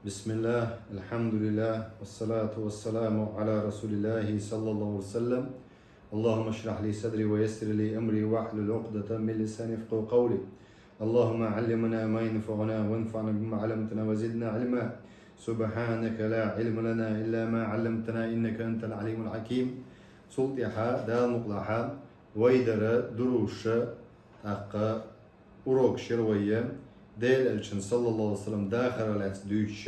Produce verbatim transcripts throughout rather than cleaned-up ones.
بسم الله، الحمد لله، والصلاة والسلام على رسول الله صلى الله عليه وسلم. اللهم اشرح لي صدري ويسر لي أمري واحلل عقدة من لساني يفقهوا قولي. اللهم علمنا ما ينفعنا وانفعنا بما علمتنا وزدنا علما. سبحانك لا علم لنا إلا ما علمتنا إنك أنت العليم الحكيم. Цул тӀехьа Дала мукъалахь вай дара дуруш, тӀаккха урок шера вай, Делан Элчан саллаллаху алейхи ва саллям дахар лаьцна дуьйцуш,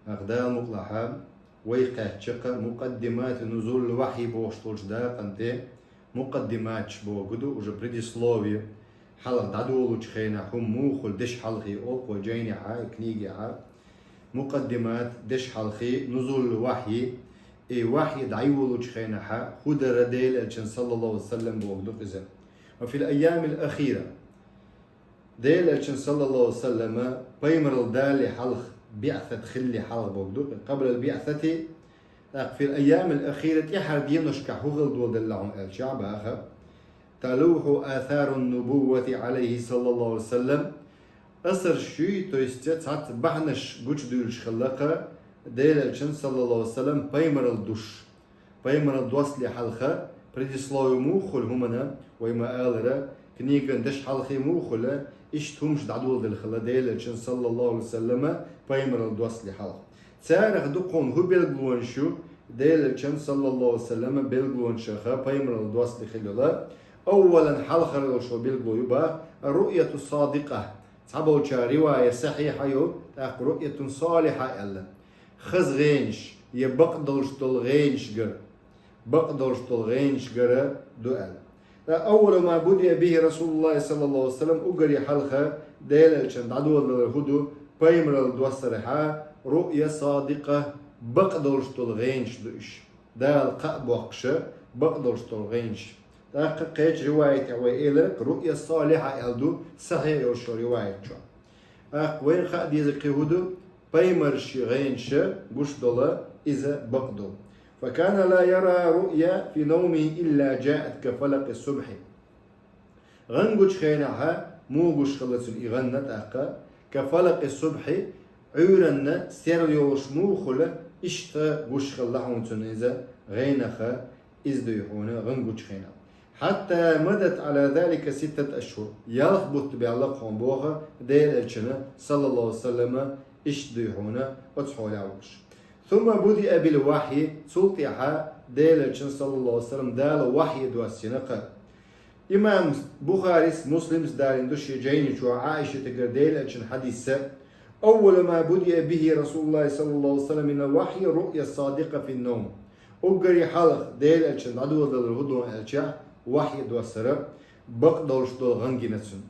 тӀаккха Дала мукъалахь вай кхаьчча кхы мукъаддимати нузулил вахьи бохуш долчу дакъана тӀе, мукъаддиматаш бохург ду, уже предисловие, хьалха дӀадолучу хенахь хӀума муха хуьлу дешхьалхе олу кху жайнехь, книгехь. Мукъаддимат, дешхьалхе, нузулил вахьи, и вахьи дӀайолучу хенахь хӀун дара Делан Элчан саллаллаху алейхи ва саллям бохург ду иза. Ва фил айямил ахира. Делан Элчан саллаллаху алейхи ва саллям пайхамаралла далале хьалха, биъсат хилале хьалха бохург ду, къаблал биъсати, тӀаккха фил айямил ахира тӀаьхьара деношкахь хӀун хила доладелла хьуна аьлча баха, талуху асарун нубуввати алейхи саллаллаху алейхи ва саллям, асарш юй, то есть цхьацца бахьанаш гучудуьйлуш хилла кху Делан Элчан саллаллаху алейхи ва саллям пайхамаралла душ. Пайхамаралла доссале хьалха предисловие муха хуьлу хӀуманна, вай ма-аллара, книган дешхьалхе муха хуьлу, иштта хӀумаш дӀадоладелла хилла Делан Элчан саллаллаху алейхи ва саллям пайхамаралла доссале хьалха. Царах ду кхунна хӀун билгалонаш ю, Делан Элчан саллаллаху алейхи ва саллям билгалонашах пайхамаралла доссале хилла йолу. Аввалан, хьалхара йолуш билгало ю баха, руъяту садикъа. Цхьаболчара риваят сахьихьа ю, тӀаккха руъятун салихьа аьлла. Хаза гӀенаш я бакъдолуш долу гӀенаш гар. Бакъдолуш долу гӀенаш гар ду аьлла. Ткъа аввалу ма будиа бихи Расулуллахи саллаллаху алейхи ва саллям, уггаре хьалха Делан Элчан дӀадоладалар хӀун ду, пайхамаралла доссарехьа, руъя садикъа, бакъдолуш долу гӀенаш ду уьш. Дала кхаъ боккхуша, бакъдолуш долу гӀенаш. ТӀаккха кхечу риваятехь вай элира, руъя салихьа аьлла ду сахьихь йолчу риваят чохь. ТӀаккха вайна хаа дезарг кхин хӀун ду, пайхамарши гӀенаша гуш долу иза бакъ ду. Факана ла яра руъя фи навмихи илла джаат ка фалакъи субхьи. ГӀан гучу хенахьа муха гуш хилла цунна и гӀан, тӀаккха, ка фалакъи субхьи, Ӏуьйранна серла йолуш муха хуьлу, иштта гуш хилла хьуна цунна иза гӀенаха, иза дуй хьуна гӀан гучу хенахь. Хьатта мадат ала залика ситтат ашхур. Ялх бутт баьлла кхуна боху Делан Элчана, саллаллаху алейхи ва саллама, иштта дуй хьуна оцу хьолехь волуш. Сумма будиа бил вахьи, цул тӀаьхьа Делан Элчана, саллаллаху алейхи ва саллам, Дала вахьи доссина кхара. Имам Бухарис, Муслимс далийна ду шен жайни чохь Ӏаишатагара Делан Элчан хьадисса: «Аввалу ма будиа бихи Расулуллахи саллаллаху алейхи ва саллам мина вахьи руъя садикъа фин навм». Уггаре хьалха Делан Элчан дӀадоладалар хӀун ду аьлча, вахьи доссара, бакъдолуш долу гӀан гина цунна.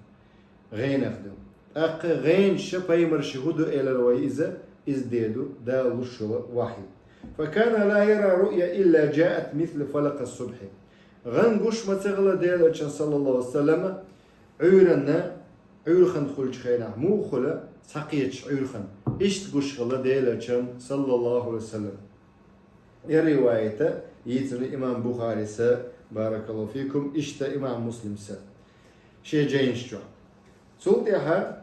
ГӀенах ду. ТӀаккха гӀенаша пайхамарши хӀун ду элира вай иза, иза дер ду Дала луш йолу вахьи. Факана ла яра руъя илла джаат мисла фалакъа субхьи. ГӀан гуш ма ца хилла Делан Элчана, саллаллаху алейхи ва саллама, Ӏуьйранна, Ӏуьйрхан хуьлучу хенахь муха хуьлу, схьакхеташ Ӏуьйрхан. Иштта гуш хилла Делан Элчана, саллаллаху алейхи ва саллам. И риваята йийцина имам Бухариса, баракаллаху фикум, иштта имам Муслимса шен жайнаш чохь. Цул тӀаьхьа,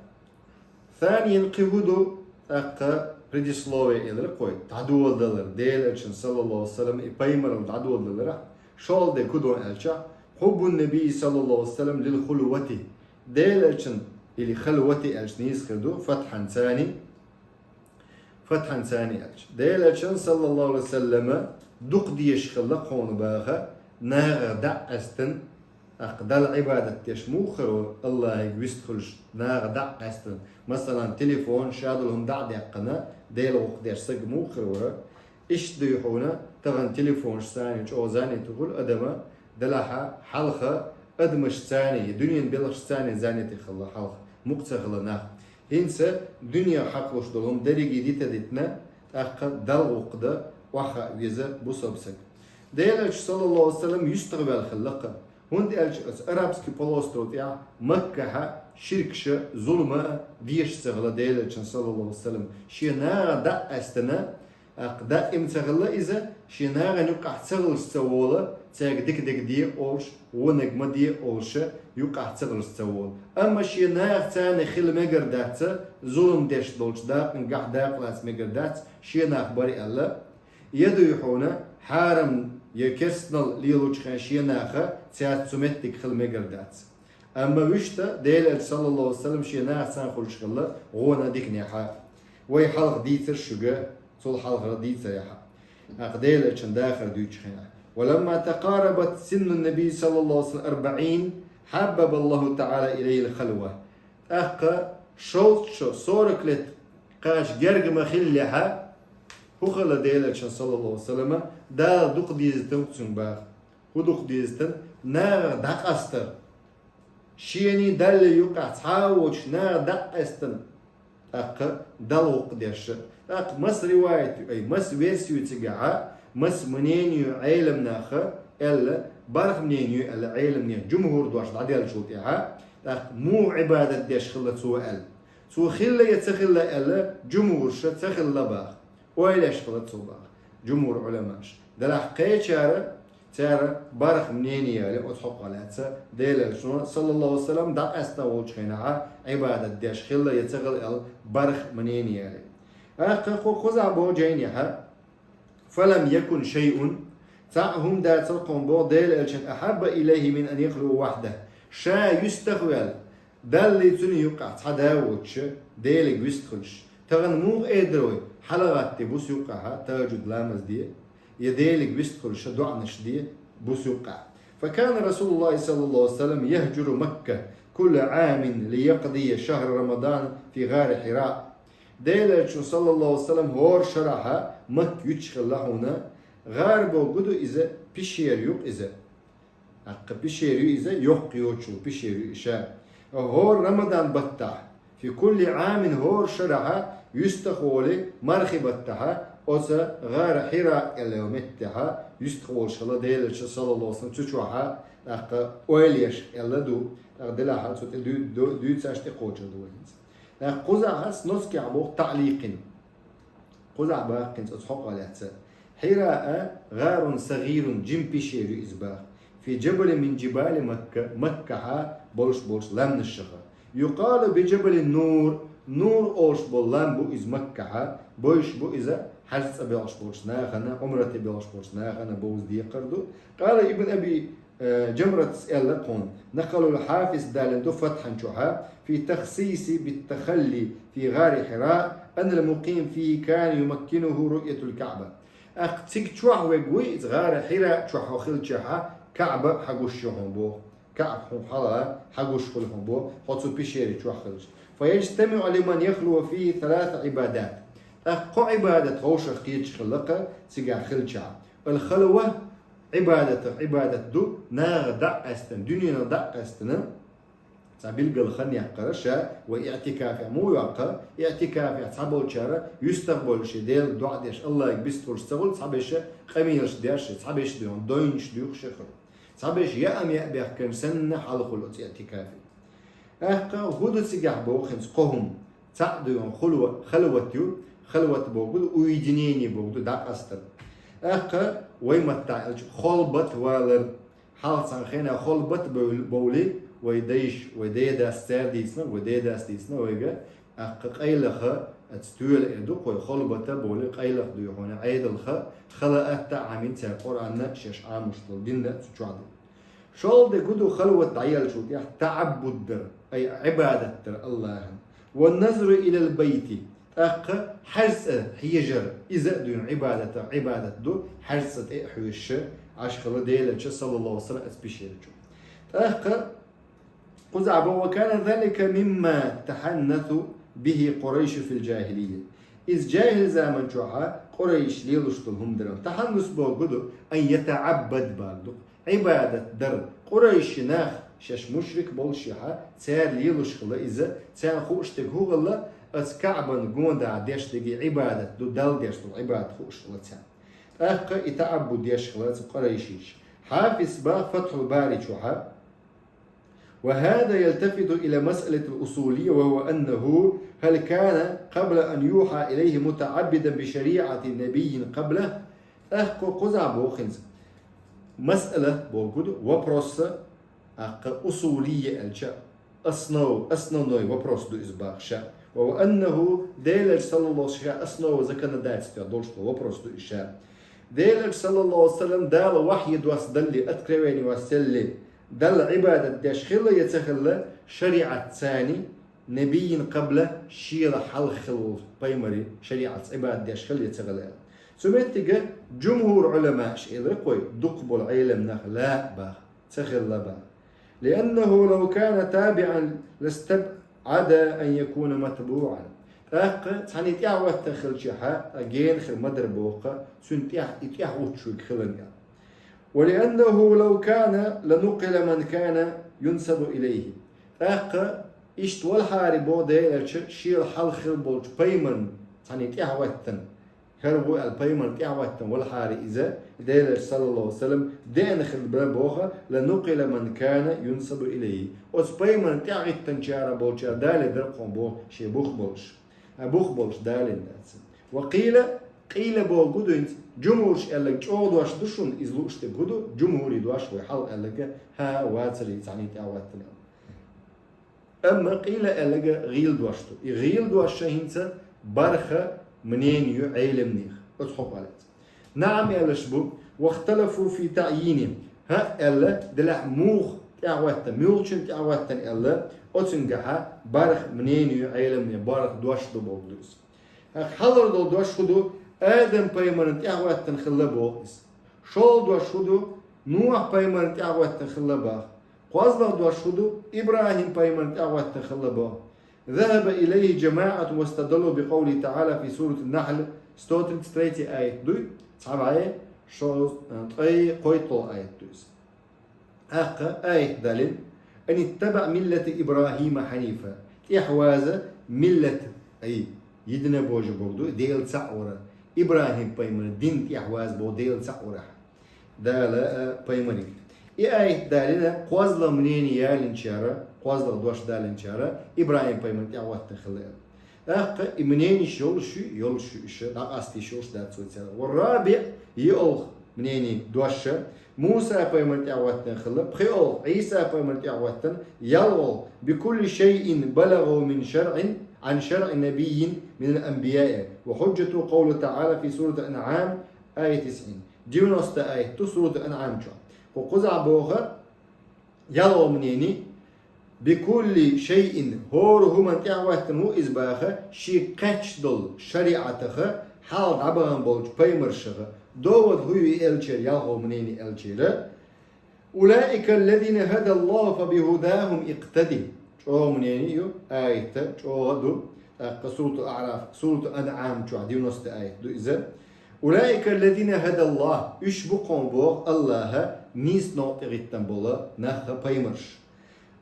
санийна кхин хӀун ду, тӀаккха предисловие элира кхой, дӀадоладалар, Делан Элчана, саллаллаху алейхи ва саллам, и пайхамаралла дӀадоладаларахь, шолгӀа дерг хӀун ду аьлча, хьуббун набий, саллаллаху алейхи ва саллам, лил хулвати. Делан Элчан, или халвати аьлча нийса хир ду, фатхьанцани, фатхьанцани аьлча. Делан Элчана, саллаллаху алейхи ва саллама, дукха дезаш хилла кхуна баха, нахах дӀа а къаьстина, тӀаккха Далла Ӏибадат деш муха хир вара, Аллахьига вист хуьлуш, нахах дӀа а къаьстина. Масалан, телефон, шадолу хӀума дӀа а даьккхина, Делан гӀуллакх деш саг муха хир вара. Иштта дуй хьуна, тахана телефонаш цани чӀогӀа занят хуьлу адама, делахьа хьалха адамаш цани, дуьненан белхаш цани занят хилла хьалха, мукъа ца хилла нах. ХӀинца дуьне хьакхалуш долу хӀума дерриге дита дитина, тӀаккха Далла гӀуллакх дан охьахаа веза бусалба саг. Делан Элча, саллаллаху алейхи ва саллам, юьстах ваьлла хилла кхара. ХӀунда аьлча оцу Арабский полуостров тӀехь, Маккахьа, ширкаша, зулама а дезаш ца хилла Делан Элчана, саллаллаху алейхи ва саллам. Шен нахах дӀа а къаьстина, тӀаккха даим ца хилла иза, шен нахана юккъехь ца хилча ца вола, цаьрга дика дерг де олуш, вониг ма де олуш, юкъахь ца хилча ца волу. Амма шен нахаца царна хила мегар дац, зулам деш долчу дакъангахь дакъалаца мегар дац, шен нах бара аьлла, я дуй хьуна, хьарам я керстанал лелочу хенахь шен наха цаьрца цу меттиг хила мегар дац. Амма вуьшта Делан Элча, саллаллаху Ӏалайхи ва саллам, шен нахаца хуьлуш хилла гӀона диканехь. Вай хьалха дийцира шуьга, цул хьалхара дийцарехь. ТӀаккха Делан Элчан дахар дуьйцучу хенахь. ولما تقاربت سن النبي صلى الله عليه وسلم أربعين حبب الله تعالى إليه الخلوة. ТӀаккха шовзткъа шо, сорок лет кхача герга ма хиллехь, хӀун хилла Делан Элчан, саллаллаху Ӏалайхи ва саллам, Дала дукха дезийтина цуьнга баха. ХӀун дукха дезийтина? Нахах дӀакъастар. Шений Даллий юкъахь цхьа а воцуш, наха дӀакъаьстина. ТӀаккха Далла гӀуллакх деш. ТӀаккха маса риваят ю, ай, маса версия ю цигахь, маса мнение ю Ӏеламнаха аьлла, барх мнение ю аьлла Ӏеламнех, джумхӀур дош дӀаделлачул тӀаьхьа, тӀаккха муха Ӏибадат деш хилла цо аьлла. Цо хилла я ца хилла аьлла, джумхӀураша ца хилла баха. Ойла еш хилла цо баха. ДжумхӀур Ӏуламаша. Делахь кхечара, цара барх мнение яьлла оцу хьокъехь лаьцна, Делан Элчано, саллаллаху Ӏалайхи ва саллам, дӀакъаьстина волчу хенахь Ӏибадат деш хилла я ца хилла аьлла барх мнение яьлла. ТӀаккха кху кхузахь боху жайнехь, فلم يكن شيء, цхьа а хӀума дацара кхунна боху Делан Элчан, أحب إليه من أن يخلو وحده, ша юьстах ваьлла, Даллий цуьнан юкъахь цхьа да воцуш, Деле вистхуьлуш. Тахана муха эр дара вай, хьалагӀатте бусу юккъехь тахӀажжуд ламаз де, я Деле вистхуьлуш доӀанаш де бусу юккъехь. فكان رسول الله صلى الله عليه وسلم يهجر مكة كل عام ليقضي شهر رمضان في غار حراء. Делан Элчано, саллаллаху Ӏалайхи ва саллам, хӀора шарахь Макка юьтуш хилла хьуна, гӀар бохург ду иза, пещера ю-кх иза. ТӀаккха пещера ю иза, йоккха йоцуш йолу пещера ю и ша. ХӀора Рамадан баттахь, في كل عام, хӀора шарахь, юьстах волий, мархи баттахь, оцу гӀар Хьира аьлла йолу меттехь, юьстах волуш хилла Делан Элча, саллаллаху Ӏалайхи ва саллам, цу чохь, тӀаккха ойла еш аьлла ду, тӀаккха делахь цу тӀе дуй-, ду-, дуьйцуш тӀекхочур ду вай хӀинца. ТӀаккха кхузахь ас носкехь боху таӀликъин. Кхузахь баккхинца оцу хьокъехь лаьцна. Хьира а гӀарун сагӀирун, жима пещера ю иза баха. في جبل من جبال مكة, Маккахь болуш болчу ламнашха. يقال بجبل النور, Нур олуш болу лам бу иза Маккахь, бовзуш бу иза хьаьж цӀа боьлхуш болчу нахана, Ӏумрате боьлхуш болчу нахана бовза декхар ду. قال ابن أبي Э, Джамратас аьлла кхунна, накъалул Хьафиз далийна ду Фатхьан чохь, في التخصيص بالتخلي في غار حراء أن المقيم فيه كان يمكنه رؤية الكعبة. ТӀаккха цига чохь верг вуй, иза гӀар Хьира чохь хьо хилчахь, Каъба хьан гуш ю хьуна боху. Каъба хьуна хьала хьан гуш хуьлу хьуна боху, хьо цу пещери чохь хилча. فيجتمع لمن يخلو فيه ثلاث عبادات. ТӀаккха кхо Ӏибадат хьовшах кхеташ хилла-кх цигахь хилчахь. الخلوة Ӏибадатах Ӏибадат ду, наха дӀа а къаьстина, дуьненах дӀа а къаьстина, цхьа билггал хан яккхара ша, вай иӀтикафехь муха йоккху, иӀтикафехь цхьаболчара юьстах болуш, Деле доӀа деш, Аллахьига бистхуьлуш ца хуьлу, цхьаберш къамелаш деш, цхьаберш дуьйхьун, дойнаш дуьйхуш хуьлу. Цхьаберш яа-м яа бехкам санна хьал хуьлу оцу иӀтикафе. ТӀаккха хӀун ду цигахь боху хӀинца кхо хӀума? ЦаӀ дуьйхьун хулва-, халват ю, халват боху ду, уединение боху ду, дӀакъастар. ТӀаккха вай маттахь аьлча, холбат валар. Хьалха цхьана хенахь холбат бовл-, бовлий, вай дайша, вай дедас цара дийцина, вай дедас дийцина вайга, тӀаккха къайлаха, аца тоьла эр ду, кхой холбата бовлий, къайлаха дуй хьуна, Ӏедалха, халаатта а Ӏамин цара Къуръанна шаьш Ӏамош долу динна цу чохь ду. ШолгӀа дерг хӀун ду халват дӀаеллачул тӀехь таӀаббуд дар, ай, Ӏибадат дар Аллахьан. والنظر إلى البيت, тӀаккха хьаьж цӀа хьежар, иза а дуьйна Ӏибадатах Ӏибадат ду, хьаьж цӀа тӀе а хьоьжуш, Ӏаш хилла Делан Элча, саллаллаху Ӏалайхи ва саллам, оцу пещера чу. ТӀаккха кхузахь боху, وكان ذلك مما تحنث به قريش في الجاهلية. Иза жаьхӀил заман чохь къурайш лелош долу хӀума дара. Тахьаннус боху ду, أن يتعبد боху ду. Ӏибадат дар. Къурайши нах, шаьш мушрик болушехь, цара лелош хилла иза, царна хууш дерг хӀун хилла, оцу Каъбан гонаха деш дерг Ӏибадат ду, Далла деш долу Ӏибадат хууш хилла царна. ТӀаккха и таӀаббуд еш хилла цу къурайшиша. Хьафиз боху Фатхьул Бари чохь: وهذا يلتفت إلى مسألة الأصولية، وهو أنه هل كان قبل أن يوحى إليه متعبدا بشريعة نبي قبله؟ ТӀаккха кхузахь боху хӀинца. Масъала бохург вопрос, тӀаккха усулия аьлча, основ, основной вопрос ду иза боху ша. Ва аннаху, Делан элча саллаллаху алейхи ва саллам основа законодательства долуш долу вопрос ду иза ша. Делан элча саллаллаху алейхи ва саллам Дала вахьи доссаделли, откровение доссаделли, Далла Ӏибадат деш хилла я ца хилла, шариӀатца, набиййин къабла, шена хьалха хилла волу пайхамаран шариӀатца Ӏибадат деш хилла я ца хилла аьлла. Цу меттиге джумхур Ӏуламаъ аша элира кхой, дукха болу Ӏеламнах ла баха, ца хилла баха. Лианнаху лав кана табиӀан ластабӀада ан якуна матбуӀан. ТӀаккха цхьаьна тӀаьхьахӀоьттина хилча, гена хир ма дара боху, цуьнан тӀаьхьа и тӀаьхьахӀуттуш верг хиларна. Ва лианнаху лав кана ланукъила ман кана юнсабу илайхи. ТӀаккха иштта валахьара боху Делан элча шена хьалха хилла болчу пайхамарна цхьаьна тӀаьхьахӀоьттина, хӀара ву аьлла пайхамарна тӀаьхьахӀоьттина валахьара иза, Делан элча саллаллаху алейхи ва саллам деана хилла бара боху, ланукъила ман кана юнсабу илайхи. Оцу пайхамарна тӀаьхьахӀиттинчарах болчара далийна дара кхунна боху шен бух болуш. А бух болуш далийна дац. Ва къийла, къийла бохург ду иза, джумхурша аьлларг чӀогӀа дош ду шуна, иза лууш дерг хӀун ду, джумхуран дош вай хьалха аьлларг, хӀа, вацара цхьаьна тӀаьхьахӀоьттина аьлла. Амма къийла аьлларг гӀийла дош ду. И гӀийла дош ша хӀинца бархӀ мнение ю Ӏеламнех. Оцу хьокъехь. НаӀам аьлларш бу, вахталафу фи таӀйини. ХӀаъ аьлла, делахь муха тӀаьхьахӀоьттина, муьлхачунна тӀаьхьахӀоьттина аьлла, оцуьнгахь бархӀ мнение ю Ӏеламнех, бархӀ дош ду бохург ду иза. ХӀокху хьалхара долу дош хӀун ду, Адам-пайхамарна тӀаьхьахӀоьттина хилла боху иза. ШолгӀа дош хӀун ду, Нухь-пайхамарна тӀаьхьахӀоьттина хилла боху. КхозлагӀа дош хӀун ду, Ибрахим-пайхамарна тӀаьхьахӀоьттина хилла боху. ذهب إليه جماعة واستدلوا بقوله تعالى في سورة النحل, сто тридцать третий аят дуй, цхьа бӀе шо-, ткъе кхойтталгӀа аят ду иза. ТӀаккха аят далийна: «Ан иттаби миллата Ибрахима хьанифа». ТӀаьхьаваза миллат, ай, единобожие бохург ду, Дела цхьаъ вара. Ибрахим-пайхамаран дин тӀаьхьаваза боху Дела цхьаъ варахь. Дала, а, пайхамарига. И аят далийна, кхозлагӀа мнение ялийнчара, кхозлагӀа дош далийнчара, Ибрахим-пайхамарна тӀаьхьахӀоьттина хилла аьлла. ТӀаккха и мненеш йолуш ю, йолуш ю иша, дӀакъаста йиш йолуш дац вай царах. Ва рабиъ, йоьалгӀа мнение дош ша, Муса-пайхамарна тӀаьхьахӀоьттина хилла, пхоьалгӀа Ӏийса-пайхамарна тӀаьхьахӀоьттина, ялхалгӀа: «Бикулли шайин балагӀу мин шарӀин, ан шарӀи набиййин минал анбияи, ва хӀуджжату къавлу тагӀала фи суратил Анъам», аят тисъин. Девяносто аят ду суратул Анъам чохь. Кху кхузахь боху, ялхалгӀа мнение: «Бикулли шайин», хӀора хӀуманна тӀаьхьахӀоьттина ву иза баха, шега кхаьчна долу шариӀатаха, хьалха дӀабахана болчу пайхамаршаха. Довод хӀун ю и аьллачеран, ялхалгӀа мнение аьллачеран: «Улаика аллазина хӀадаллаху фабихудахум икътади». ЧӀогӀа мнение ю, аят чӀогӀа ду. ТӀаккха суратул АӀраф, суратул Анъам чохь девяносто аят ду иза. «Улаика аллазина хӀадаллах», уьш бу кхунна боху Аллаха нийса новкъа тӀе гӀиттина болу нах, пайхамарш.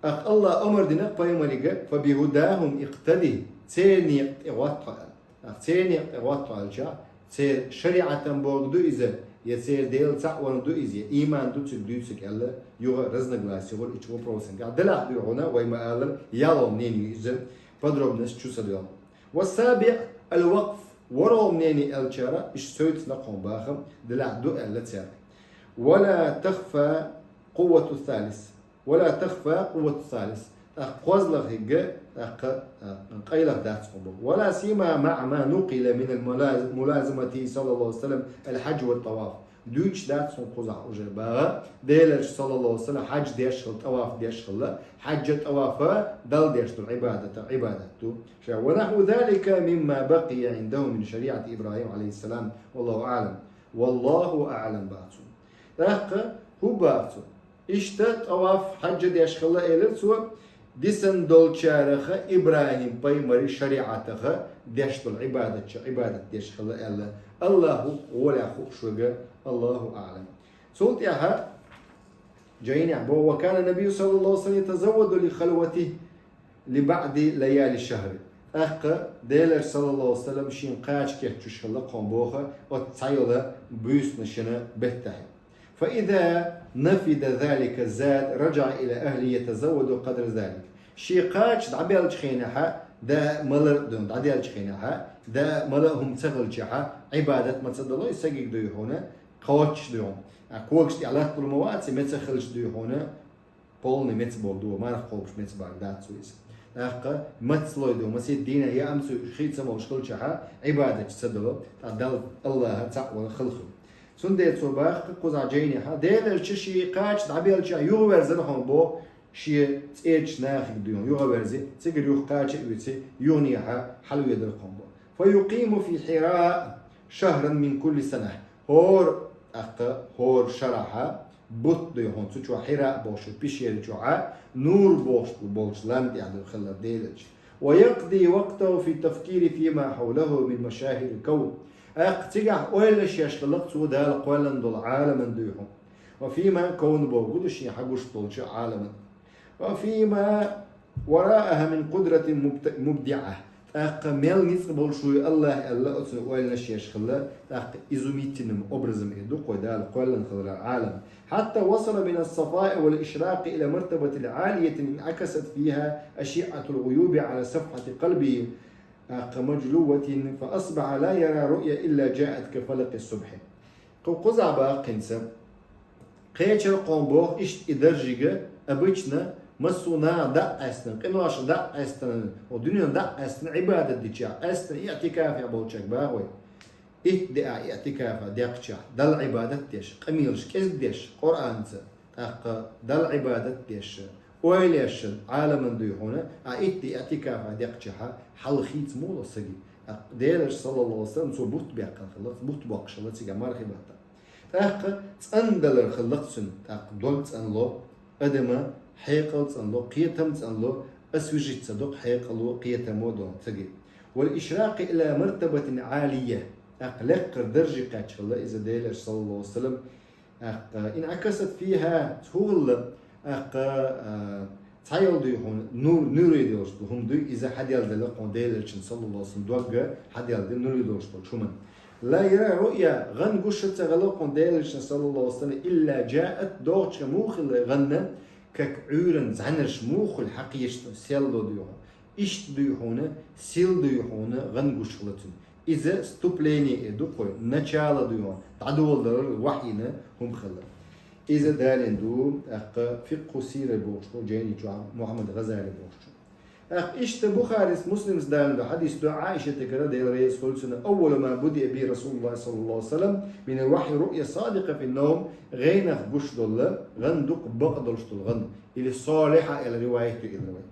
ТӀаккха Аллаха омра дина пайхамарига: «Фабихудахум икътади», церан некъа тӀе гӀотта хьо аьлла. ТӀаккха церан некъа тӀе гӀотта хьо аьлча, церан шариӀатан бохург ду иза, я церан Дела цхьаъ варан ду иза, я ийман ду цуьнан, дуьйцург аьлла, юха разногласие хуьлу и чу вопросанга. Делахь дуьйхьуна, вай ма-аллара, ялхалгӀа мнение ю иза, подробность чу ца доьлху. Ва сабиъ аль-вакъф, ворхӀалгӀа мнение аьллачара, иштта соьца накхо баха, делахь ду аьлла цара. Ва ла тахфа къуввату салис. «Ва ла тахфа къуввату салис». ТӀаккха кхозлагӀа хӀинца, тӀаккха, а, къайлаха дац хьуна боху. «Ва ла сима маӀа ма нукъила минал мулаз-, мулазамати саллаллаху алейхи ва саллям аль-хьадж ва тӀаваф». Дуьйцуш дац хьуна кхузахь уже баха, Делан элча саллаллаху алейхи ва саллям хьадж деш хилла, тӀаваф деш хилла, хьаджа тӀавафа Далла деш долу Ӏибадата, Ӏибадат ду. Ша: «Ва нахьву залика мимма бакъия Ӏиндахум мин шариӀати Ибрахим алейхиссалам, валлаху аӀлам». Валлаху аӀлам баха цо. ТӀаккха хӀун баха цо? Иштта тӀаваф, хьаджа деш хилла, элира цо, дисина долчараха, Ибрахим-пайхамаран шариӀатаха деш долу Ӏибадатча Ӏибадат деш хилла аьлла. Аллаху гӀолехь хууш верг, Аллаху аӀлам. Цул тӀаьхьа жайнехь боху: «Ва кана набию саллаллаху алейхи ва саллям ятазавваду ли халватихи ли баъди лаяли шахри». ТӀаккха Делан элча саллаллаху алейхи ва саллям шена кхача кечдеш хилла кхунна боху, оцу цхьайолу буьйсанашна беттахь. «Фа иза нафида залика зад, раджаӀа иля ахлихи ятазавваду къадра залик». Шен кхача дӀабеллачу хенахь, даа малар а дуьйна, дӀаделлачу хенахь, даа мала а хӀума ца хилчахь, Ӏибадат ма ца дало и сагиг дуй хьуна, кхоччуш дуй хьуна. А когаш тӀехь латталур ма вац, меца хилча дуй хьуна, полный меца болу ду, марха кхобуш меца бага дац цо иза. ТӀаккха мацлой ду, масийттаза дийнахь яа ма ца хи ца молуш хилчахьа, Ӏибадаташ ца дало, тӀаккха Далла, Аллаха цхьаъ вала хала хуьлу. Цундела цо баха кхузахь жайнехьа, Делан Элча шен кхача дӀабелча юхаверзар хьуна боху, шен цӀечу нахиг дуй хьуна юхаверзи, цигара юха кхача а вуьйци, юханехьа хьалаведар хьуна боху. فيقيم في حراء شهرا من كل سنة. ХӀора, тӀаккха хӀора шарахьа бутт дуй хьуна цу чохь, Хьира бохуш пещера чохьа, Нур бохуш болчу лам тӀехь дуй хилла Делан Элча. ويقضي وقته في التفكير فيما حوله من مشاهد الكون. ТӀаккха цигахь ойланаш еш хилла цо Дала кхоьллина долу Ӏаламан дуй хьуна. وفيما كون боху ду шен хьагуш долчу Ӏаламан. وفيما وراءها من قدرة مبت-، مبدعة. ТӀаккха мел ницкъ болуш вуй Аллах аьлла, оцу ойланаш еш хилла, тӀаккха изумительным образом и ду кхой Дала кхоьллина хилла Ӏалам. حتى وصل من الصفاء والإشراق إلى مرتبة عالية انعكست فيها أشعة الغيوب على صفحة قلبه. ТӀаккха مجلوة فأصبح لا يرى رؤيا إلا جاءت كفلق الصبح. Кху-, кхузахь баккхинца. Кхечара кхуна боху иштта и даржига, обычно, массо а наха дӀа а къаьстина, къиноша дӀа а къаьстина, о дуьнен дӀа а къаьстина, Ӏибадат дича, къаьстина иътикафехь болчаьрга бахой. Итт де а иътикафа декхчахь, Далла Ӏибадат деш, къамелаш кӀезиг деш, Къуръанца, тӀаккха Далла Ӏибадат деш, ойла еш, Ӏаламан дуй хьуна, а итт де иътикафа декхчахьа, хьал хийца муха ло саги. ТӀаккха Делан Элча, саллаллаху алейхи ва саллям, цо бутт баьккхина хилла, бутт боккхуш хилла цигахь мархи баттахь. ТӀаккха цӀандалар хилла цуьнан, тӀаккха дог цӀанло, адама хьекъал цӀанло, кхетам цӀанло, освежиться до хьекъало, кхетамо до цига. والإشراق إلى مرتبة عالية. ТӀаккха лекхара дарже кхаьчна хилла иза Делан Элча, саллаллаху алейхи ва саллям, тӀаккха انعكست فيها, хӀун хилла, тӀаккха, а, цхьайолу дуй хьуна, нур, нуьре долуш ду хӀума дуй, иза хьаделла делла кхуна Делан Элчанна, саллаллаху алейхи ва саллям, догга хьаделла де нуьре долуш болчу хӀуманна. لا يرى رؤيا, гӀан гуш ца хилла кхуна Делан Элчанна, саллаллаху алейхи ва саллям, إلا جاءت, догӀучу муха хилла гӀан, как Ӏуьйранна зӀаьнарш муха хуьлу хьакхеташ, сел ло дуй хьуна. Иштта дуй хьуна, сел дуй хьуна, гӀан гуш хилла цуьнан. Иза вступление э ду кхой, начало дуй хьуна, дӀадоладалар вахьйина хӀума хилла. Иза далийна ду, тӀаккха фикъху сира бохучу жайни чохь Мухьаммад ГӀазали бохучу. ТӀаккха иштта Бухарис, Муслимс далийна ду хьадис ду Ӏаишатагара, Дела реза хуьлда цунна: أول ما بدأ به رسول الله صلى الله عليه وسلم من الوحي رؤيا صادقة في النوم, гӀенах гуш долу, гӀан дукха бакъ долуш долу гӀан, или салихьа аьлла риваят ю илла вай.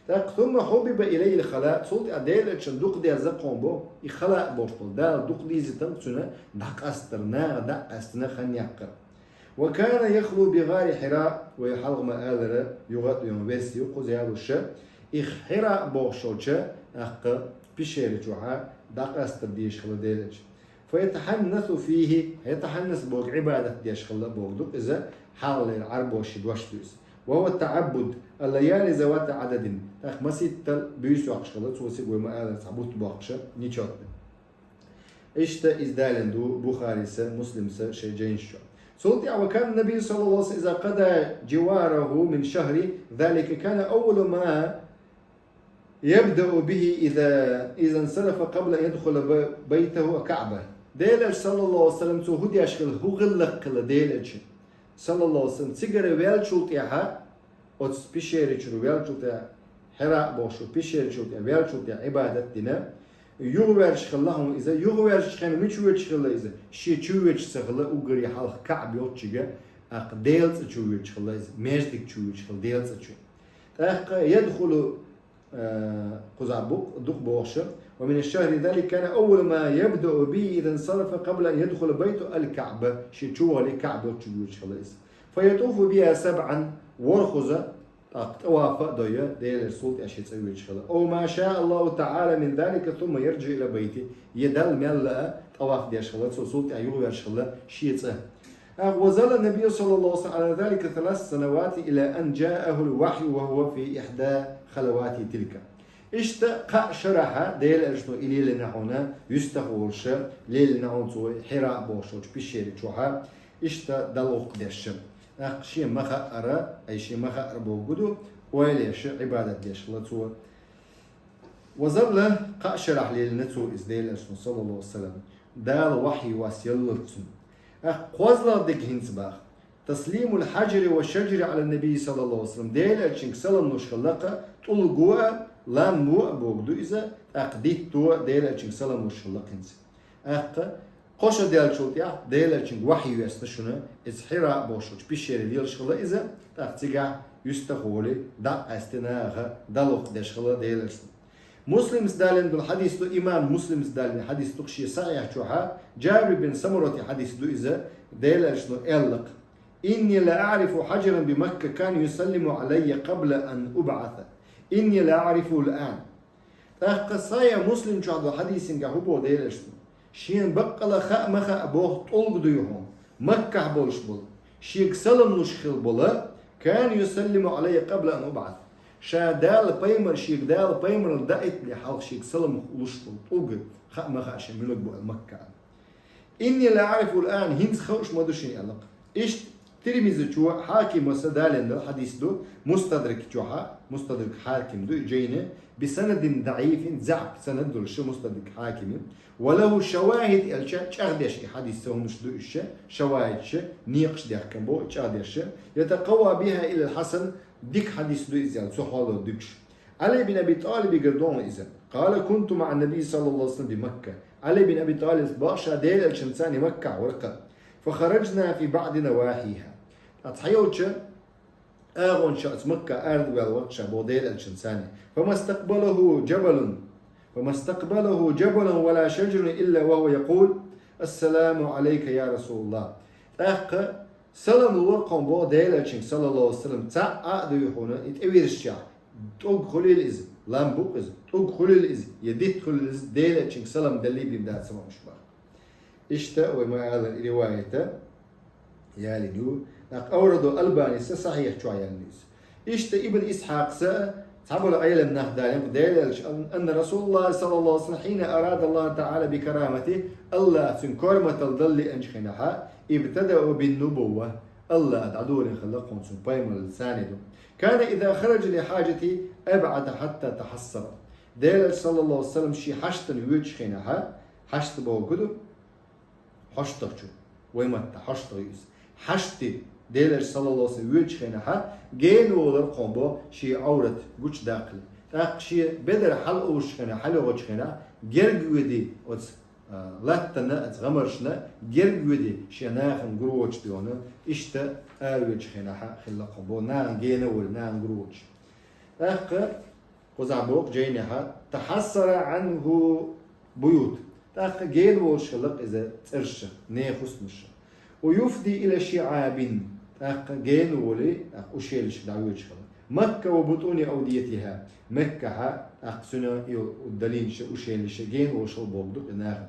ТӀаккха ثم حبب إليه الخلاء, цул тӀаьхьа Делан Элчанна дукха деза кхуна бо, и халаъ бохуш болу, Дала дукха дезийтина цуьнан дӀакъастар, наха дӀа а къаьстина хан яккхар. وكان يخلو بغار حراء, вай хьалха ма аллара, юха а дуьйна версия ю кхуза ялуш, и Хьира бохуш йолчу, тӀаккха пещера чохьа дӀакъастар дезаш хилла Делан Элча. فيتحنث فيه, хӀетахьаннас боху Ӏибадат деш хилла боху ду иза, хьалхалера Ӏарбоша дош ду иза. وهو التعبد الليالي ذوات عدد, тӀаккха маситтал буьйса йоккхуш хилла, цо цига вай ма аллара цхьа бутт боккхуша, нечётно. Иштта иза далийна ду Бухариса, Муслимса шайн жайнаш чохь. Цул тӀаьхьа وكان النبي صلى الله عليه وسلم إذا قضى جواره من شهر ذلك كان أول ما يبدأ به إذا، إذا انصرف قبل أن يدخل ب-، بيته الكعبة. Делан Элча, саллаллаху алейхи ва саллям, цо хӀун деш хилла, хӀун гӀиллакх хилла Делан Элчан, саллаллаху алейхи ва саллям, цигара ваьллачул тӀаьхьа, оцу пещера чуьра ваьллачул тӀаьхьа, Хьира бохуш пещера чуьра тӀе ваьллачул тӀаьхьа Ӏибадат дина, юхаваьржаш хилла хьуна иза, юхаваьржачу хенахь мича воьдуш хилла иза, шен чу воьдуш ца хилла, уггаре хьалха Каъба йолчу чуьра, тӀаккха Делан цӀа чу воьдуш хилла иза, маьждиг чу воьдуш хилла, Делан цӀа чу. ТӀаккха يدخل, э, кхузахь бу-, дукха бохуша, ومن الشهر ذلك كان أول ما يبدأ به إذا انصرف قبل أن يدخل بيته الكعبة, шен чу вахале Каъба йолчу чу воьдуш хилла иза. فيطوف بها سبعا, ворхӀазза, тӀаккха тӀаваф а дой, Делан Элча цул тӀаьхьа шен цӀа воьдуш хилла. أو ما شاء الله تعالى من ذلك ثم يرجع إلى بيته. Я Далла мел лаьа тӀаваф деш хилла, цо цул тӀаьхьа юхаваьржаш хилла шен цӀа. ТӀаккха وظل النبي صلى الله عليه وسلم على ذلك ثلاث سنوات إلى أن جاءه الوحي وهو في إحدى خلواته تلك. Иштта кхаа шарахьа Делан Элчано и лелийна хьуна, юьстах волуша, лелийна хьуна цо Хьира бохуш йолчу пещера чохьа, иштта дӀагӀуллакх деш. ТӀаккха шен ма хаъара, ай шен ма хаъара боху ду, ойла еш, Ӏибадат деш хилла цо. وظل, кхаа шарахь лелийна цо иза Делан Элчано, саллаллаху алейхи ва саллям. Дала вахьйу вас яллалц цунна. ТӀаккха кхозлагӀа дерг хӀинца бах. تسليم الحجر والشجر على النبي صلى الله عليه وسلم. Делан элчанга салам луш хилла-кх тӀулго а, ламбо а бохург да иза, тӀаккха дитто а Делан элчанга салам луш хилла-кх хӀинца. ТӀаккха кхо шо даьлчул тӀехьагӀа Делан элчанга вахьи йоьссина шуна, иза Хьира бохучу пещере лелаш хилла иза, тӀаккха цигахь юьстахволий дӀакъаьстина наха дӀалохуш хилла Делан элчано. Муслима далийна долу хьадис ду, имам Муслима далийна хьадис ду шен сахьихь чохь, Джабир бин Самурата хьадис ду иза, Делан элчано аьлла-кх: إني لأعرف حجرا بمكة كان يسلم علي قبل أن أبعث. إني لأعرفه الآن. ТӀаккха Сахьихь Муслим чохь долу хьадисехь хӀун боху Делан элчано? Шена баккъала хаа ма хаьа боху тӀулг дуй хьуна, Маккахь болуш болу, шега салам луш хилла болу, كان يسلم علي قبل أن أبعث. Ша Дала пайхамар, шега Дала пайхамаралла даийтале хьалха шега салам луш болу тӀулг, хаа ма хаьа шена муьлург бу аьлла Маккахь. إني لأعرفه الآن, хӀинца хууш ма ду шена аьлла-кх. Иштта Тирмизичо, Хьакимас далийна долу хьадис ду, Мустадрак чохь, Мустадрак Хьаким ду и жайна, بسند ضعيف, заьӀап санад долуш Мустадрак Хьакима. وله شواهد аьлча, чӀагӀдеш и хьадис ца хӀуманаш ду уьш, шавахӀидаш, некъаш дехкина боху чӀагӀдеш, يتقوى بها إلى الحسن, дика хьадис ду иза аьлла, цу хьоло дуьгуш. Ӏали бин Аби ТӀалибагара ду иза. قال: كنت مع النبي صلى الله عليه وسلم بمكة. Ӏали бин Аби ТӀалиб боху ша Делан элчанца Маккахь вара-кх. فخرجنا في بعض نواحيها. Ткъа цхьайолчу агӀончохь оцу Маккахь арадоваьлла вара ша боху Делан элчанца. فما استقبله جبل، فما استقبله جبل ولا شجر إلا وهو يقول: السلام عليك يا رسول الله. ТӀаккха салам лора-кх боху Делан элчанга, саллаллаху Ӏалайхи ва саллам, цхьа а дуй хьуна, и тӀевирзича, тӀулг хуьлийла иза, лам бу-кх иза, тӀулг хуьлийла иза, я дитт хуьлийла иза, Делан элчанга салам деллий бен дац хӀуманаш боху. Иштта вай ма-аллара и риваят ялийна ю, тӀаккха Авраду Албанис сахьихь чохь яьлла иза. Иштта Ибн Исхьакъас а, цхьаболу Ӏелам нах далийна, Делан элчано, أن رسول الله صلى الله عليه وسلم حين أراد الله تعالى بكرامته, АллахӀа цуьнан корматалла дала лиъначу хенахь, ابتدأه بالنبوة, АллахӀа дӀадолийна хилла-кх цуьнан пайхамаралла царна ду. كان إذا خرج لحاجته أبعث حتى تحصر. Делан элча, саллаллаху Ӏалайхи ва саллам, шен хьаштана воьдучу хенахь, хьашт бохург ду, хьаштагӀчу, вай маттахь хьаштагӀ ю иза. Хьашт, Делан элча, саллаллаху Ӏалайхи ва саллам, воьдучу хенахь, гена волура-кх боху шен Ӏоврат гучудаккхале. ТӀаккха шен бедар хьалаовшучу хенахь, хьалайогӀучу хенахь, герга воьдий оцу, а, латтана, оцу гӀамаршна, герга воьдий шен нахана гур воцуш дуьйна, иштта аравоьдучу хенахь хилла-кх боху, нахана гена а волий, нахана гур воцуш. ТӀаккха кхузахь боху жайнехь: تحصر عنه بيوت. ТӀаккха гена волуш хилла-кх иза цӀераш, нехан хӀусамаш. ويفضي إلى شعاب. ТӀаккха гена волий, тӀаккха ушелашка дӀавоьдуш хилла. مكة وبطون أوديتها. Маккахь, тӀаккха цуьнан и далийначу ушелаша гена волуш хилла бохург ду-кх и нахана.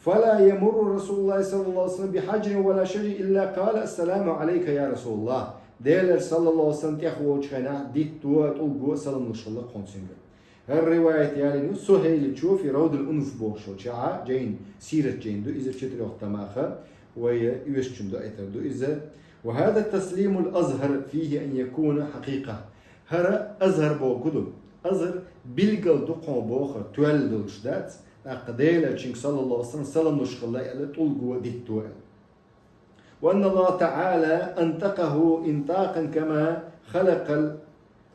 فلا يمر رسول الله صلى الله عليه وسلم بحجر ولا شجر إلا قال: السلام عليك يا رسول الله. Делан элча, саллаллаху Ӏалайхи ва саллам, тӀехволучу хенахь дитто а, тӀулго а салам луш хилла-кх цуьнга. ХӀара риваят ялийна ю Сухьайличо في روض الأنوف бохучу чохь, жайна, сират жайна ду иза, четырёх томах, вай оьшучунна доуьйтур ду иза. وهذا التسليم الأظهر فيه أن يكون حقيقة. ХӀара азхӀар бохург ду. АзхӀар билггал ду-кх боху, тоьлла долуш дац, тӀаккха Делан элчанга, саллаллаху Ӏалайхи ва саллам, салам луш хилла аьлла, тӀулго а, дитто а аьлла. وأن الله تعالى أنطقه إنطاقا كما خلق ال-,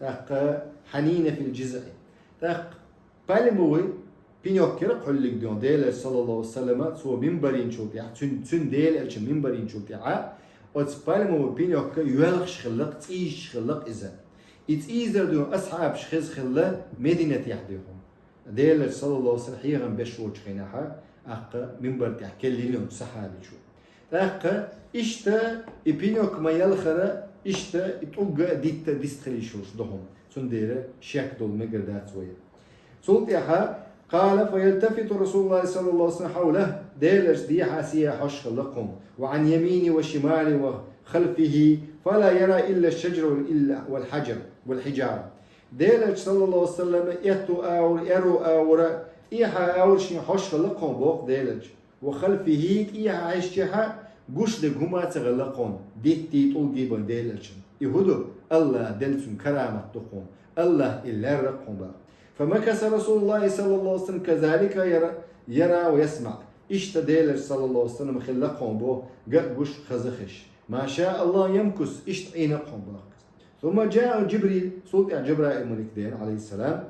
тӀаккха, الحنين في الجذع. ТӀаккха пальмовый пенёк яра-кх хьуьллиг дуьйна Делан элча, саллаллаху Ӏалайхи ва саллам, цо минбар йинчул тӀехьа, цуьнан, цуьнан, Делан элчан минбар йинчул тӀехьа, оцу пальмовый пенёкка йоьлхуш хилла-кх, цӀийзаш хилла-кх иза. И цӀийзар дуьйна асхьабаш хеза хилла Мединатехь дуьйна. Делан элча, саллаллаху Ӏалайхи ва саллам, хьехам беш волчу хенахь, тӀаккха минбар тӀехь кхеллина йолчу сахьабичо. ТӀаккха иштта и пенёк ма-ялхара, иштта и тӀулг а, дитт а дистхила йиш йолуш ду хьуна. Цундела шек долу мегар дац вай. Цул тӀаьхьа, قال: فيلتفت رسول الله صلى الله عليه وسلم حوله, Делан элча дехьа-сехьа хьожуш хилла-кх, وعن يمينه وشماله وخلفه، فلا يرى إلا الشجر وال-، والحجر، والحجارة. Делан элча, саллаллаху Ӏалайхи ва саллам, аьтту агӀор, аьрру агӀор, тӀехьа агӀор шена хьожуш хилла-кх боху Делан элча. وخلفه, тӀехьа хьаьжча а гуш дерг хӀума а ца хилла-кх, диттий, тӀулгий бен Делан элчанна. И хӀун ду? АллахӀа делла цуьнан карамат ду-кх, АллахӀа и лерра-кх боху. فمكث رسول الله صلى الله عليه وسلم كذلك يرى، يرى ويسمع. Иштта Делера саллаллаху алейхи ва саллям хилла кхома бо, ган гуш хаза хиш. ما شاء الله يمكث, иштта Ӏийна кхома бахкас. ثم جاء جبريل, цул тӀехьа Джабраил малик деана, алейхиссалам,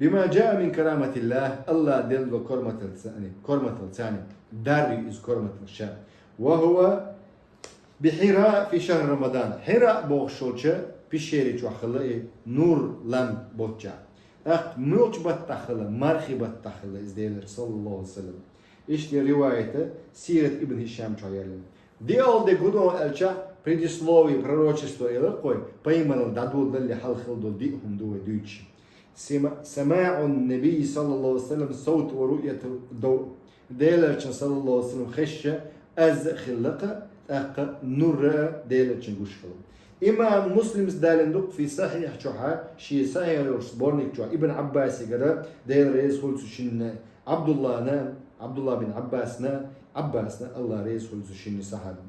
بما جاء من كرامة الله, Аллах делла корматал цани, корматал цани, дарри из корматал ша. وهو بحراء في شهر رمضان. Хьира бохуш йолча пещери чохь хилла и нур лам болча. ТӀаккха муьлхача баттахь хилла, мархи баттахь хилла иза Делера, саллаллаху алейхи ва саллям. Иштта ривайата Сират ибн Хишам чохь яьлла. Диъал де гудо аьлча, предисловие, пророчество элар кхой, пайхамарал дӀадоладалле хьалха хила долу диъ хӀума ду вай дуьйцуш. سماع النبي صلى الله عليه وسلم صوت ورؤية ضوء. Делерчан саллаллаху алейхи ва саллям хезча, аз а хилла кха, тӀаккха нур а Делерчан гуш хилла. Имам Муслимс далина ду-кх фи сахьихь чохьа, шен сахьихь йолчу сборник чохь Ибн Ӏаббасигара, Дела реза хуьлда цу шинна, Ӏабдуллана, Ӏабдулла бин Ӏаббасна, Ӏаббасна, Аллах реза хуьлда цу шинна сахьабина.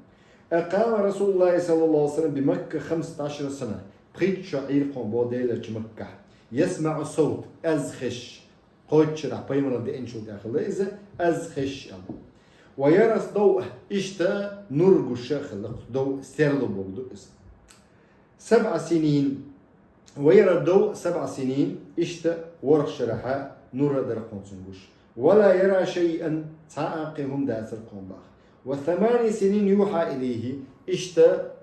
أقام رسول الله صلى الله عليه وسلم بمكة خمسة عشر سنة. Пхийтта шо Ӏийра кхома бо Делерча Маккахь. يسمع صوت, аз хезча. Кхойтта шарахь пайхамарал деанчул тӀаьхьа хилла иза, аз хезча аьлла. ويرى الضوء, иштта нур гуш а хилла, ضوء серло бохург ду иза. سبع سنين. ويرى الضوء سبع سنين, иштта ворхӀ шарахьа нур а дара кхунцун гуш. ولا يرى شيئا, цхьа а кхин хӀума дацара кхунна бах. وثمان سنين يوحى إليه, иштта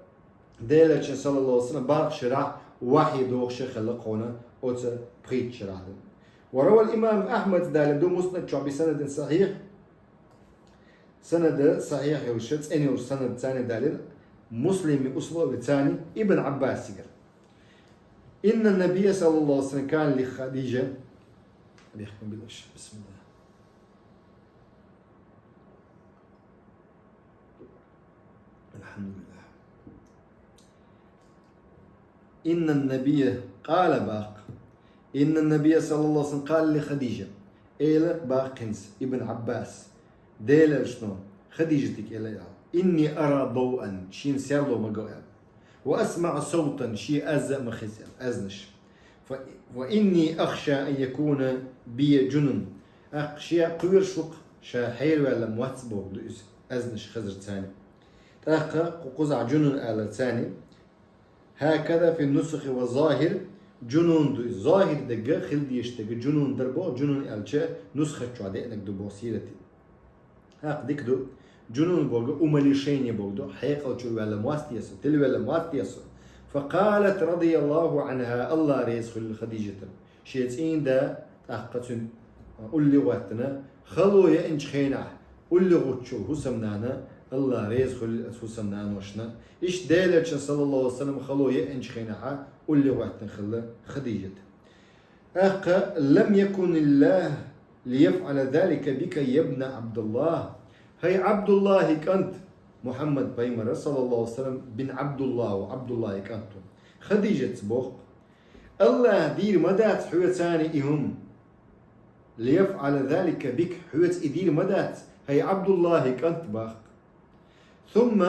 Делерчан саллаллаху алейхи ва саллям барх шарахь вахьи дохуш а хилла кхунна оцу пхийтта шарахь дан. وروى الإمام أحمد, далина ду Муснад чохь بسند صحيح, санад сахьихь йолуш, цӀена йолуш санад царна далина, Муслими условий царна, Ибн Ӏаббасигара. إن النبي صلى الله عليه وسلم قال لخديجة, بسم الله. الحمد لله. إن النبي قال, бах. إن النبي صلى الله عليه وسلم قال لخديجة. Элира, бах, хӀинца Ибн Ӏаббас, Делан элчано Хадижатига элира аьлла: إني أرى ضوءا, шена серло ма го аьлла. وأسمع صوتا, шен аз а ма хеза аьлла, аьзнаш. ف-, وإني أخشى أن يكون بي جنون. ТӀаккха ша кхоьруш ву-кх, ша хьераваьлла моццу бохург ду иза, аьзнаш хезар царна. ТӀаккха кху кхузахь جنون алар царна. هكذا في النسخ والظاهر جنون ду иза. Зохир дерг, хила дезаш дерг جنون дара боху, جنون аьлча нусхат чохь деанарг ду боху сирате. ТӀаккха дика ду. جنون бохург умалишение бохург ду, хьекъал чуьра ваьлла моццу те со, тилаваьлла моццу те со. فقالت رضي الله عنها, Аллах реза хуьлда Хадижатана. Шен цӀийнан да, тӀаккха цуьнан улле а гӀоьттина, хало еанчу хенахь, улле гӀуттучу хӀусамнана, Аллах реза хуьлда оцу хӀусамнаношна. Иштта Делан элчанна, саллаллаху алейхи ва саллям, хало еанчу хенахьа улле гӀоьттина хилла Хадижат. ТӀаккха: لم يكن الله ليفعل ذلك بك يا ابن عبد الله. ХӀай Ӏабдуллахьи кӀант, Мухьаммад пайхамар, саллаллаху алейхи ва саллям, бин Ӏабдуллахь ву, Ӏабдуллахьи кӀант ву. Хадижатца боху: Аллаха дийр ма дац хьоьца и хӀума. ليفعل ذلك بك, хьоьца и дийр ма дац, хӀай Ӏабдуллахьи кӀант, бах. ثم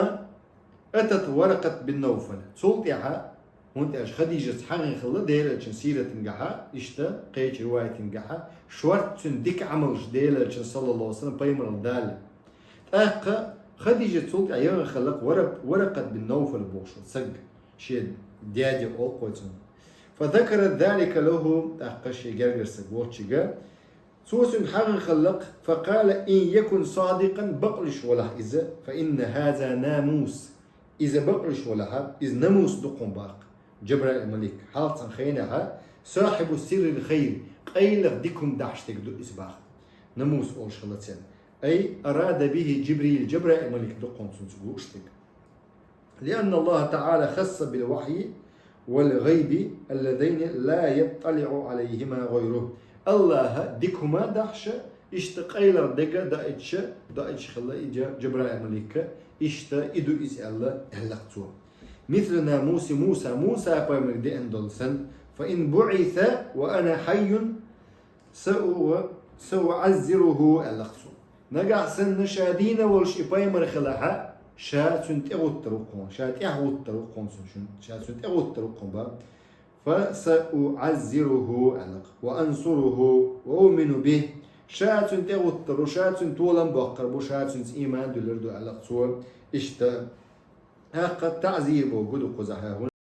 أتت ورقة بن نوفل. Цул тӀаьхьа, хӀунда аьлча Хадижатца хьагӀина хилла Делан элчанан сиратангахьа, иштта кхечу риваятангахьа, шортта цуьнан дика Ӏамалш Делан элчанан, саллаллаху алейхи ва саллям, пайхамарал далале. ТӀаккха Хадижат цул тӀаьхьа яхана хилла-кх Вара-, Варакъат бин Навфал бохуш волу саг, шен дядя олу-кх вай цунах. فذكرت ذلك له, тӀаккха шен гергара саг волчуьнга, цо цуьнга хьагӀина хилла-кх: فقال إن يكن صادقا, бакълуьйш валахь иза, فإن هذا ناموس. Иза бакълуьйш валахьа, иза намус ду-кх хьуна, бах-кх. Джабраил малик, хьалха цхьана хенахьа, صاحب سر الخير, къайлаха дика хӀума дахьаш дерг ду иза, бах. Намус олуш хилла цунна. أي أراد به جبريل, Джабраил малик ду-кх хьуна цунца гуш дерг. لأن الله تعالى خصه بالوحي والغيب اللذين لا يطلع عليهما غيره. Аллаха дика хӀума дахьаш, иштта къайлаха дерг а даийташ, даийташ хилла и Джа-, Джабраил малик, иштта и ду иза аьлла, аьлла-кх цо. مثل ناموس موسى, Муса пайхамарга деана долу санна, فإن بعث وأنا حي سأ-، سأعزره, аьлла-кх цо. Нагахь санна ша дийна волуш и пайхамар хилахьа, ша цуьнан тӀегӀуттур ву-кх хьуна, ша тӀаьхьа гӀуттур ву-кх хьуна цунна, ша цуьнан тӀегӀуттур ву-кх хьуна, бах. فسأعزره, аьлла-кх, وأنصره وأؤمن به. Ша цунна тӀегӀуттар ву, ша цунна толам боккхар бу, ша цунца иман дуьллур ду аьлла цо. Иштта, тӀаккха таӀзир бо гу ду кхузахьа.